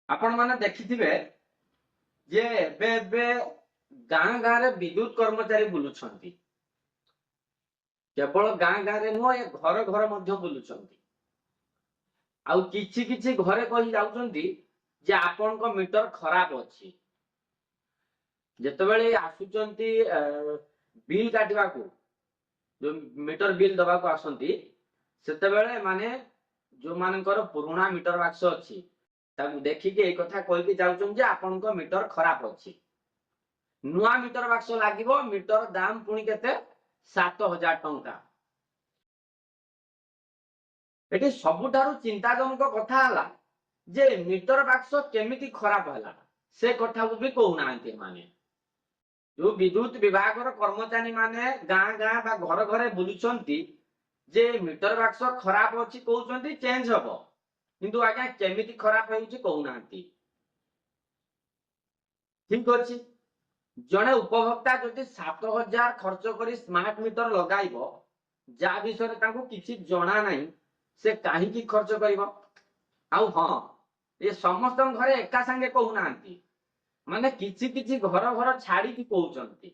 ଆପଣମାନେ ଦେଖିଥିବେ ଯେ ଏବେ ଏବେ ଗାଁ ଗାଁରେ ବିଦ୍ୟୁତ କର୍ମଚାରୀ ବୁଲୁଛନ୍ତି। କେବଳ ଗାଁ ଗାଁରେ ନୁହଁ, ଏ ଘର ଘର ମଧ୍ୟ ବୁଲୁଛନ୍ତି। ଆଉ କିଛି କିଛି ଘରେ କହି ଯାଉଛନ୍ତି ଯେ ଆପଣଙ୍କ ମିଟର ଖରାପ ଅଛି। ଯେତେବେଳେ ଆସୁଛନ୍ତି ବିଲ୍ କାଟିବାକୁ, ଯୋଉ ମିଟର ବିଲ୍ ଦବାକୁ ଆସନ୍ତି, ସେତେବେଳେ ମାନେ ଯୋଉମାନଙ୍କର ପୁରୁଣା ମିଟର ବାକ୍ସ ଅଛି, ତାକୁ ଦେଖିକି ଏଇ କଥା କହିକି ଯାଉଛନ୍ତି ଯେ ଆପଣଙ୍କ ମିଟର ଖରାପ ଅଛି, ନୂଆ ମିଟର ବାକ୍ସ ଲାଗିବ। ମିଟର ଦାମ ପୁଣି କେତେ? 7,000 ଟଙ୍କା। ଏଠି ସବୁଠାରୁ ଚିନ୍ତାଜନକ କଥା ହେଲା ଯେ ମିଟର ବାକ୍ସ କେମିତି ଖରାପ ହେଲା, ସେ କଥାକୁ ବି କହୁନାହାନ୍ତି ଏମାନେ। ଯୋଉ ବିଦ୍ୟୁତ ବିଭାଗର କର୍ମଚାରୀ ମାନେ ଗାଁ ଗାଁ ବା ଘର ଘରେ ବୁଲୁଛନ୍ତି ଯେ ମିଟର ବାକ୍ସ ଖରାପ ଅଛି କହୁଛନ୍ତି, ଚେଞ୍ଜ ହବ, କିନ୍ତୁ ଆଜ୍ଞା କେମିତି ଖରାପ ହେଉଛି କହୁନାହାନ୍ତି। ଠିକ ଅଛି, ଜଣେ ଉପଭୋକ୍ତା ଯଦି 7,000 ଖର୍ଚ୍ଚ କରି ସ୍ମାର୍ଟ ମିଟର ଲଗାଇବ, ଯାହା ବିଷୟରେ ତାଙ୍କୁ କିଛି ଜଣା ନାହିଁ, ସେ କାହିଁକି ଖର୍ଚ୍ଚ କରିବ? ଆଉ ହଁ, ଏ ସମସ୍ତଙ୍କ ଘରେ ଏକା ସାଙ୍ଗେ କହୁନାହାନ୍ତି, ମାନେ କିଛି କିଛି ଘର ଘର ଛାଡିକି କହୁଛନ୍ତି।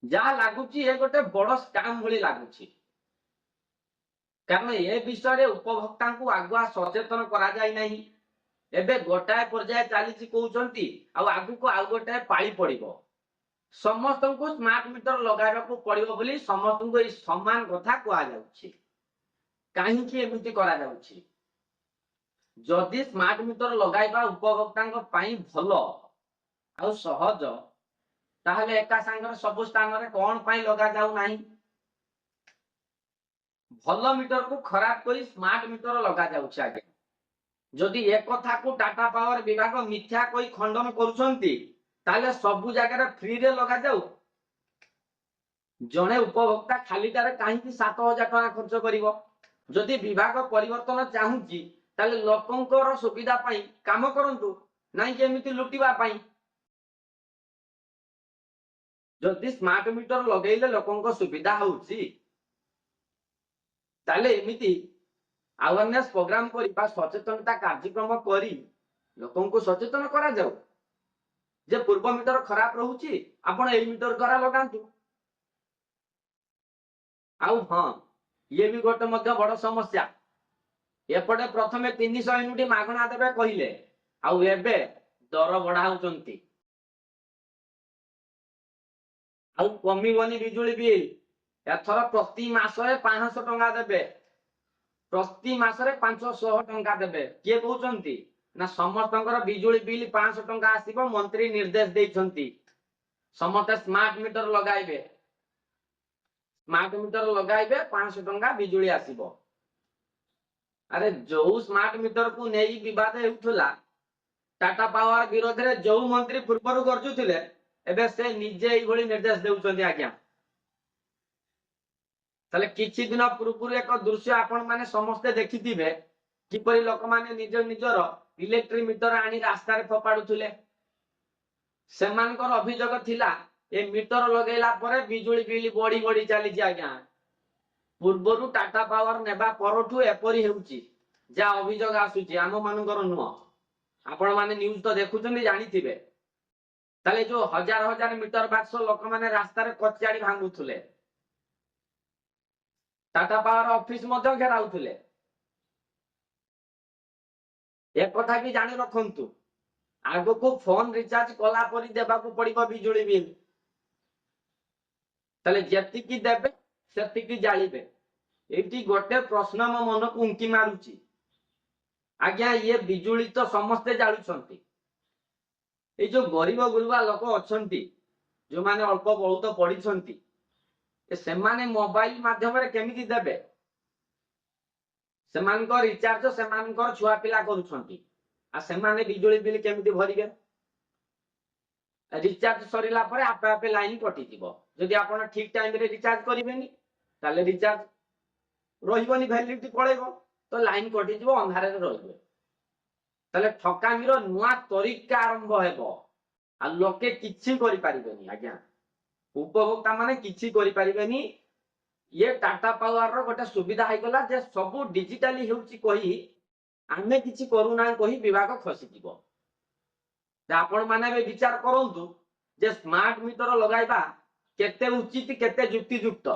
ଯାହା ଲାଗୁଛି, ଏ ଗୋଟେ ବଡ ସ୍କାମ ଭଳି ଲାଗୁଛି। କାରଣ ଏ ବିଷୟରେ ଉପଭୋକ୍ତାଙ୍କୁ ଆଗୁଆ ସଚେତନ କରାଯାଇ ନାହିଁ। ଏବେ ଗୋଟାଏ ପର୍ଯ୍ୟାୟ ଚାଲିଛି କହୁଛନ୍ତି, ଆଉ ଆଗକୁ ଆଉ ଗୋଟାଏ ପାଳି ପଡିବ। ସମସ୍ତଙ୍କୁ ସ୍ମାର୍ଟ ମିଟର ଲଗାଇବାକୁ ପଡିବ ବୋଲି ସମସ୍ତଙ୍କୁ ଏଇ ସମାନ କଥା କୁହାଯାଉଛି। କାହିଁକି ଏମିତି କରାଯାଉଛି? ଯଦି ସ୍ମାର୍ଟ ମିଟର ଲଗାଇବା ଉପଭୋକ୍ତାଙ୍କ ପାଇଁ ଭଲ ଆଉ ସହଜ, ତାହେଲେ ଏକା ସାଙ୍ଗରେ ସବୁ ସ୍ଥାନରେ କଣ ପାଇଁ ଲଗାଯାଉ ନାହିଁ? ଭଲ ମିଟରକୁ ଖରାପ କରି ସ୍ମାର୍ଟ ମିଟର ଲଗାଯାଉଛି। ଆଜ୍ଞା, ଯଦି ଏ କଥାକୁ ଟାଟା ପାୱାର ବିଭାଗ ମିଥ୍ୟା କହି ଖଣ୍ଡନ କରୁଛନ୍ତି, ତାହେଲେ ସବୁ ଜାଗାରେ ଫ୍ରିରେ ଲଗାଯାଉ। ଜଣେ ଉପଭୋକ୍ତା ଖାଲିଟାରେ କାହିଁକି 7,000 ଟଙ୍କା ଖର୍ଚ୍ଚ କରିବ? ଯଦି ବିଭାଗ ପରିବର୍ତ୍ତନ ଚାହୁଁଛି, ତାହେଲେ ଲୋକଙ୍କର ସୁବିଧା ପାଇଁ କାମ କରନ୍ତୁ, ନାଇଁ କି ଏମିତି ଲୁଟିବା ପାଇଁ। ଯଦି ସ୍ମାର୍ଟ ମିଟର ଲଗେଇଲେ ଲୋକଙ୍କ ସୁବିଧା ହଉଛି, ତାହେଲେ ଏମିତି ଆୱାରନେସ୍ ପ୍ରୋଗ୍ରାମ କରି ବା ସଚେତନତା କାର୍ଯ୍ୟକ୍ରମ କରି ଲୋକଙ୍କୁ ସଚେତନ କରାଯାଉ ଯେ ପୂର୍ବ ମିଟର ଖରାପ ରହୁଛି, ଆପଣ ଏଇ ମିଟର ଦ୍ଵାରା ଲଗାନ୍ତୁ। ଆଉ ହଁ, ଇଏ ବି ଗୋଟେ ମଧ୍ୟ ବଡ ସମସ୍ୟା। ଏପଟେ ପ୍ରଥମେ 300 ୟୁନିଟ ମାଗଣା ଦେବେ କହିଲେ, ଆଉ ଏବେ ଦର ବଢାଉଛନ୍ତି। ଆଉ କମିବନି ବିଜୁଳି ବିଲ୍। ଏଥର ପ୍ରତି ମାସରେ 500 ଟଙ୍କା ଦେବେ। ପ୍ରତି ମାସରେ 500 ଟଙ୍କା ଦେବେ। କିଏ କହୁଛନ୍ତି ନା ସମସ୍ତଙ୍କର ବିଜୁଳି ବିଲ୍ 500 ଟଙ୍କା ଆସିବ, ମନ୍ତ୍ରୀ ନିର୍ଦ୍ଦେଶ ଦେଇଛନ୍ତି। ସମସ୍ତେ ସ୍ମାର୍ଟ ମିଟର ଲଗାଇବେ। ସ୍ମାର୍ଟ ମିଟର ଲଗାଇବେ, 500 ଟଙ୍କା ବିଜୁଳି ଆସିବ। ଆରେ, ଯୋଉ ସ୍ମାର୍ଟ ମିଟରକୁ ନେଇ ବିବାଦ ହେଉଥିଲା, ଟାଟା ପାୱାର ବିରୋଧରେ ଯୋଉ ମନ୍ତ୍ରୀ ପୂର୍ବରୁ ଗର୍ଜୁଥିଲେ, ଏବେ ସେ ନିଜେ ଏଇଭଳି ନିର୍ଦ୍ଦେଶ ଦେଉଛନ୍ତି ଆଜ୍ଞା। ତାହେଲେ କିଛି ଦିନ ପୂର୍ବରୁ ଏକ ଦୃଶ୍ୟ ଆପଣ ମାନେ ସମସ୍ତେ ଦେଖିଥିବେ, କିପରି ଲୋକମାନେ ନିଜ ନିଜର ଇଲେକ୍ଟ୍ରିକ ମିଟର ଆଣି ରାସ୍ତାରେ ଫୋପାଡୁଥିଲେ। ସେମାନଙ୍କର ଅଭିଯୋଗ ଥିଲା, ଏ ମିଟର ଲଗେଇଲା ପରେ ବିଜୁଳି ବିଲ୍ ବଢି ବଢି ଚାଲିଛି। ଆଜ୍ଞା, ପୂର୍ବରୁ ଟାଟା ପାୱାର ନେବା ପରଠୁ ଏପରି ହେଉଛି, ଯାହା ଅଭିଯୋଗ ଆସୁଛି, ଆମ ମାନଙ୍କର ନୁହଁ। ଆପଣ ମାନେ ନ୍ୟୁଜ ତ ଦେଖୁଛନ୍ତି, ଜାଣିଥିବେ। ତାହେଲେ ଯୋଉ ହଜାର ହଜାର ମିଟର ବାକ୍ସ ଲୋକମାନେ ରାସ୍ତାରେ କଚାଡି ଭାଙ୍ଗୁଥିଲେ, ଟାଟା ପାୱାର ଅଫିସ ମଧ୍ୟ ଘେରାଉଥିଲେ, ଏକଥା ବି ଜାଣି ରଖନ୍ତୁ, ଆଗକୁ ଫୋନ ରିଚାର୍ଜ କଲା ପରି ଦେବାକୁ ପଡିବ ବିଜୁଳି ବିଲ୍। ତାହେଲେ ଯେତିକି ଦେବେ ସେତିକି ଜାଳିବେ। ଏଇଠି ଗୋଟେ ପ୍ରଶ୍ନ ମୋ ମନକୁ ଉଙ୍କି ମାରୁଛି ଆଜ୍ଞା। ଇଏ ବିଜୁଳି ତ ସମସ୍ତେ ଜାଳୁଛନ୍ତି, ଏଇ ଯୋଉ ଗରିବ ଗୁରୁବା ଲୋକ ଅଛନ୍ତି, ଯୋଉମାନେ ଅଳ୍ପ ବହୁତ ପଢିଛନ୍ତି, ସେମାନେ ମୋବାଇଲ ମାଧ୍ୟମରେ କେମିତି ଦେବେ? ସେମାନଙ୍କ ରିଚାର୍ଜ ସେମାନଙ୍କର ଛୁଆ ପିଲା କରୁଛନ୍ତି, ଆଉ ସେମାନେ ବିଜୁଳି ବିଲ୍ କେମିତି ଭରିବେ? ରିଚାର୍ଜ ସରିଲା ପରେ ଆପେ ଆପେ ଲାଇନ କଟିଯିବ। ଯଦି ଆପଣ ଠିକ ଟାଇମରେ ରିଚାର୍ଜ କରିବେନି, ତାହେଲେ ରିଚାର୍ଜ ରହିବନି, ଭ୍ୟାଲିଡିଟି ପଳେଇବ, ତ ଲାଇନ କଟିଯିବ, ଅନ୍ଧାରରେ ରହିବେ। ତାହେଲେ ଠକାମିର ନୂଆ ତରିକା ଆରମ୍ଭ ହେବ, ଆଉ ଲୋକେ କିଛି କରିପାରିବେନି ଆଜ୍ଞା। ଉପଭୋକ୍ତା ମାନେ କିଛି କରିପାରିବେନି। ଇଏ ଟାଟା ପାୱାର ର ଗୋଟେ ସୁବିଧା ହେଇଗଲା ଯେ ସବୁ ଡିଜିଟାଲି ହେଉଛି କହି ଆମେ କିଛି କରୁନା କହି ବିଭାଗ ଖସିଯିବ। ଆପଣ ମାନେ ଏବେ ବିଚାର କରନ୍ତୁ ଯେ ସ୍ମାର୍ଟ ମିଟର ଲଗାଇବା କେତେ ଉଚିତ, କେତେ ଯୁକ୍ତିଯୁକ୍ତ।